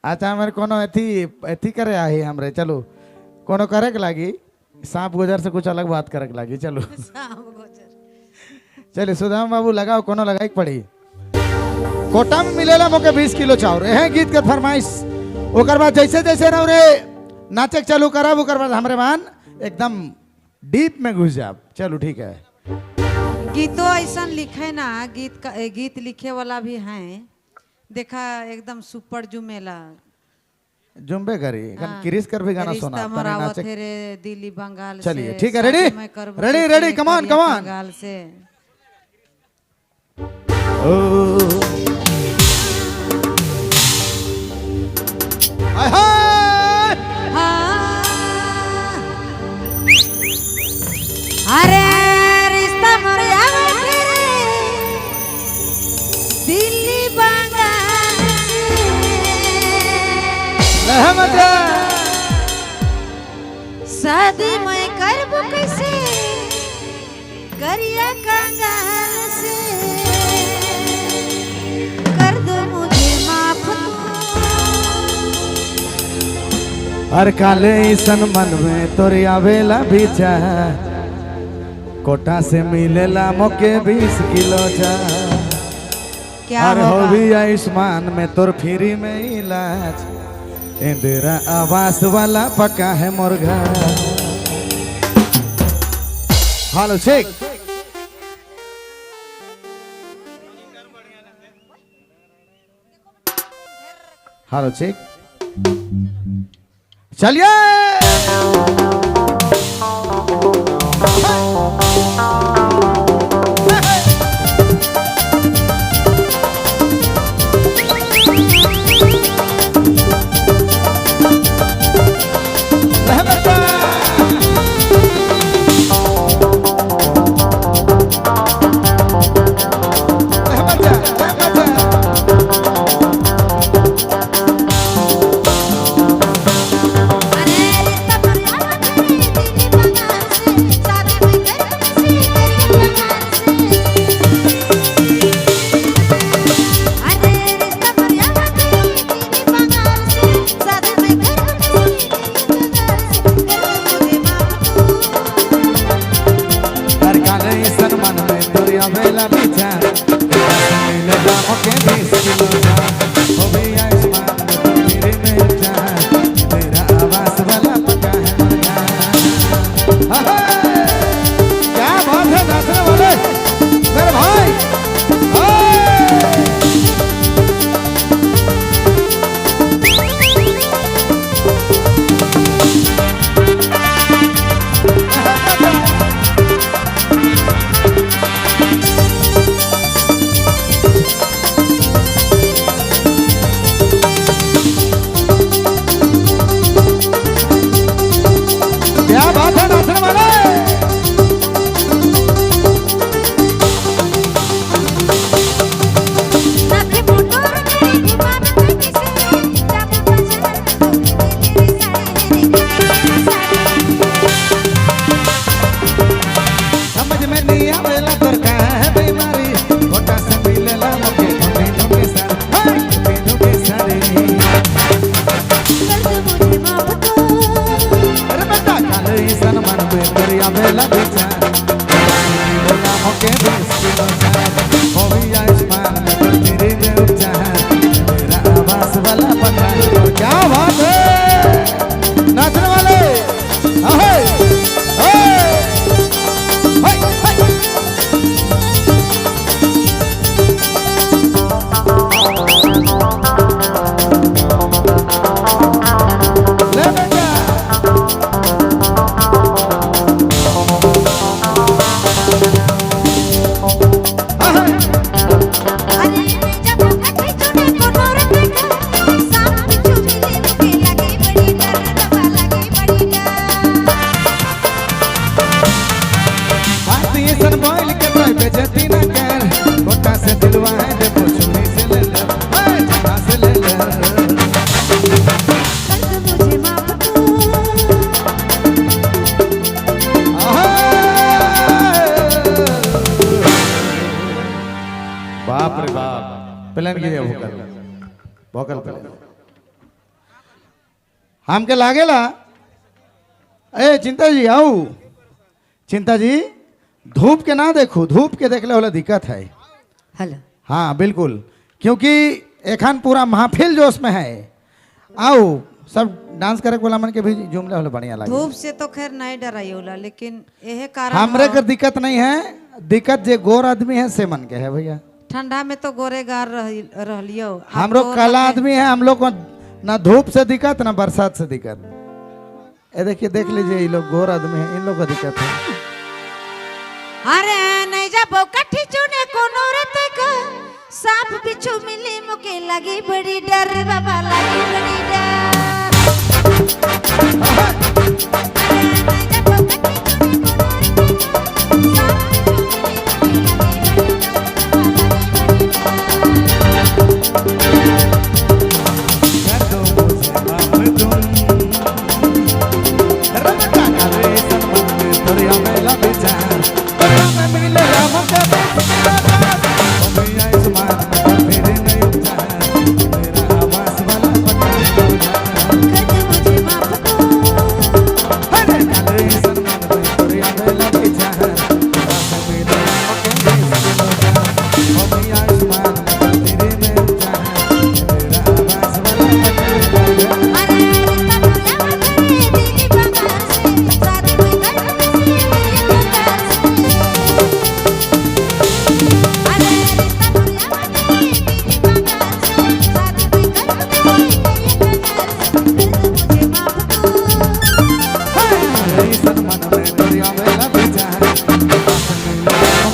अच्छा हमारे कोनो अथी अथी करे आहे हमरे। चलो कोनो करे के लागी, सांप गुजर से कुछ अलग बात करे के लागी। चलो चलिए सुदाम बाबू लगाओ, कोनो लगाई के पड़ी। कोटा में मिलेला मोके 20 किलो चाउर। एहे गीत के फरमाइश। ओकर बाद जैसे जैसे रे नाचे चालू करब, ओकर बाद हमरे मान एकदम डीप में घुस जाब। चलो ठीक है। गीतो ऐसा लिखे ना, गीत का गीत लिखे वाला भी हैं, देखा एकदम सुपर जुमेला जुम्बे करी किरिस कर भी गाना सुना नाचे रे दिल्ली बंगाल। चलिए ठीक है, ready ready ready, come on come on. Bengal से ओ हाय अरे रिश्ता मोर आवे दिल्ली बंगाल से, शादी मैं करबो कैसे करिया कंगाल से, कर दो मुझे माफ तू। अरे काले सन मन में तोरी आवेला बीचा, कोटा से मिलेला मोके 20 किलो चा। क्या अरे हो होगा भी आयुष्मान में तोर फ्री में इलाज, इंदिरा आवास वाला पक्का है मुर्गा। Hello check. Hello check. चलिए अरे रिश्ता मोर आवे दिल्ली बंगाल से, शादी मैं करबो कैसे करिया कंगाल से। अरे रिश्ता मोर आवे दिल्ली बंगाल से, शादी मैं करबो कैसे करिया कंगाल से, कर दो मुझे माफ तू। हर काले सन मन में तोरी आवेला बीचा, मिलेला मोके 20 किलो चा। हो भी आयुष्मान में तोर फ्री में इलाज, तेरा आवास वाला पक्का है मुर्गा। क्या बात है नाचने वाले मेरे भाई। क्या बात है नाचने वाले। नाखे मोटर मेरे घुमावे कैसे, जाबो बाजार तो मेरी साड़ी मेरी साड़ी। समझ में नहीं आवेला तोर का है बीमारी, कोटा से मिलेला मोके ढूंढे ढूंढे सारे, ढूंढे ढूंढे सारे। कर दो मुझे माफ तू। अरे बेटा काले सन मन में तोरी आवेला बीचा, मिलेला मोके 20 किलो चा। हो भी आयुष्मान में तोर फ्री में उपचार, तेरा आवास वाला पक्का है। क्या बात है नाचने वाले। आहे ओए हाय हाय। ले बेटा। आहे। अरे जब कथे चुने को नोर देखा, सांप बिच्छू मिले मुझे लगे बड़ी डर, रबा लगे बड़ी डर। बात ये सन बोल के तो बेइज्जती ना कर, कोटा से दिलवा है देखो चुनी से ले ले, ओए चना से ले ले। कर दो मुझे माफ तू। बाप रे बाप, प्लान गिर vocal vocal plan. हमके लागेला ए चिंता जी आओ, चिंता जी धूप के ना देखो, धूप के देखले वाला दिक्कत है। हेलो। हाँ बिल्कुल, क्योंकि एखान पूरा महफिल जोश में है। आओ सब डांस करे वाला मन के भी जुमला होला, बढ़िया लागे। धूप से तो खैर नहीं डराई होला, लेकिन एहे कारण हमरे ह, के दिक्कत नहीं है, दिक्कत जे गोर आदमी है से मन के है भैया। ठंडा में तो गोरे गार रहलियो। हम लोग काला आदमी है, हम लोग को ना धूप से दिक्कत ना बरसात से दिक्कत। ये देखिए, देख लीजिए, ये लोग गोर आदमी है, इन लोग को दिक्कत है। अरे नहीं जाबो कठी चुने कोनो रत का, सांप बिच्छू मिली मुके लगी बड़ी डर बाबा, लगी बड़ी डर। अरे नहीं जाबो कठी चुने कोनो रत का, सांप बिच्छू मिली मुके लगी बड़ी डर बाबा, लगी बड़ी डर। कर दो मुझे माफ तुम। अरे बेटा काले सनमन में दरिया में लगे जान। दरिया में मिले राम के बीच मेरा जान। ओ मियां इस्माइल मेरे नहीं जान। मेरा आवाज वाला पता हो जान। कर दो मुझे माफ तू। अरे काले सनमन में दरिया में लगे जान। दरिया में मिले राम के बीच मेरा जान। ओ मियां इस्माइल तेरे नहीं जान। मेरा आवाज वाला पता हो जान। अरे रिश्ता दुनिया में तेरी बगार से, शादी में कर से मेरी बगार से। अरे रिश्ता दुनिया में तेरी बगार से, शादी में कर से मेरी बगार से। कर दो मुझे माफ तू। सनमन में दरिया में लगे जान। कर दो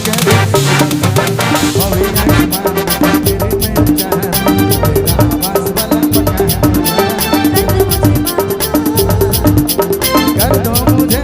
मुझे माफ तू। कर दो मुझे।